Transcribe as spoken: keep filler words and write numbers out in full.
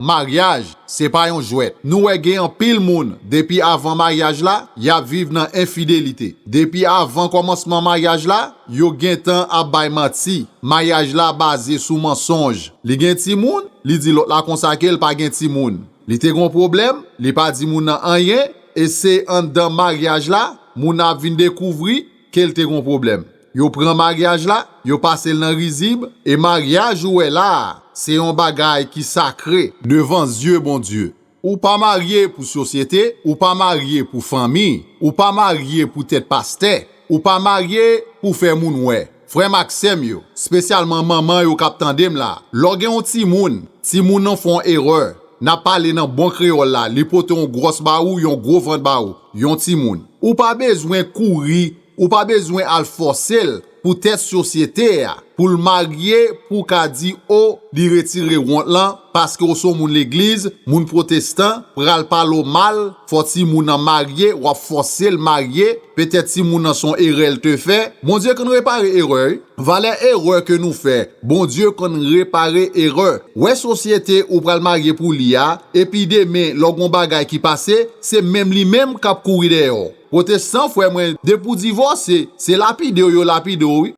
Maryaj, se pa yon jwèt. Nou wè gen anpil moun, depi avan maryaj la, y ap viv nan enfidelite. Depi avan kòmansman maryaj la, yo gentan ap bay manti. Maryaj la baze sou mansonj. Li gen timoun, li di lòt la konsa ke l pa gen timoun. Li te gon pwoblèm, li pa di moun nan anyen, e se anndan maryaj la, moun nan ap vin dekouvri ke l te gon pwoblèm. Yo pran maryaj la, yo pase l nan rizib, e maryaj ou wè la a, se yon bagay ki sakre devan zye Bondye. Ou pa marye pou sosyete, ou pa marye pou fanmi, ou pa marye pou tèt pastè, ou pa marye pou fè moun wè. Frè m ak sè m yo, espesyalman manman yo k ap tande m la, lè w gen yon timoun, timoun nan fè yon erè, n ap pale nan bon kreyòl la, li pote yon gwòs ba ou, yon gwo vant ba ou, yon timoun. Ou pa bezwen kouri, ou pa bezwen al fòse l pou tèt sosyete a, pou l marye, pou w ka di, o, li retire wont lan, paske w se yon moun legliz, moun pwotestan, pral pale w mal, fò timoun nan marye, w ap fòse l marye, petèt timoun nan se yon erè l te fè. Bondye konn repare erè, wi. Valè erè ke nou fè, Bondye konn repare erè. Wè sosyete ou pral marye pou li a, epi demen, lè w gon bagay ki pase, se menm li menm k ap kouri dèyè w. Pwotestan, frè mwen, depi w divòse, se lapide w yo lapide w, wi.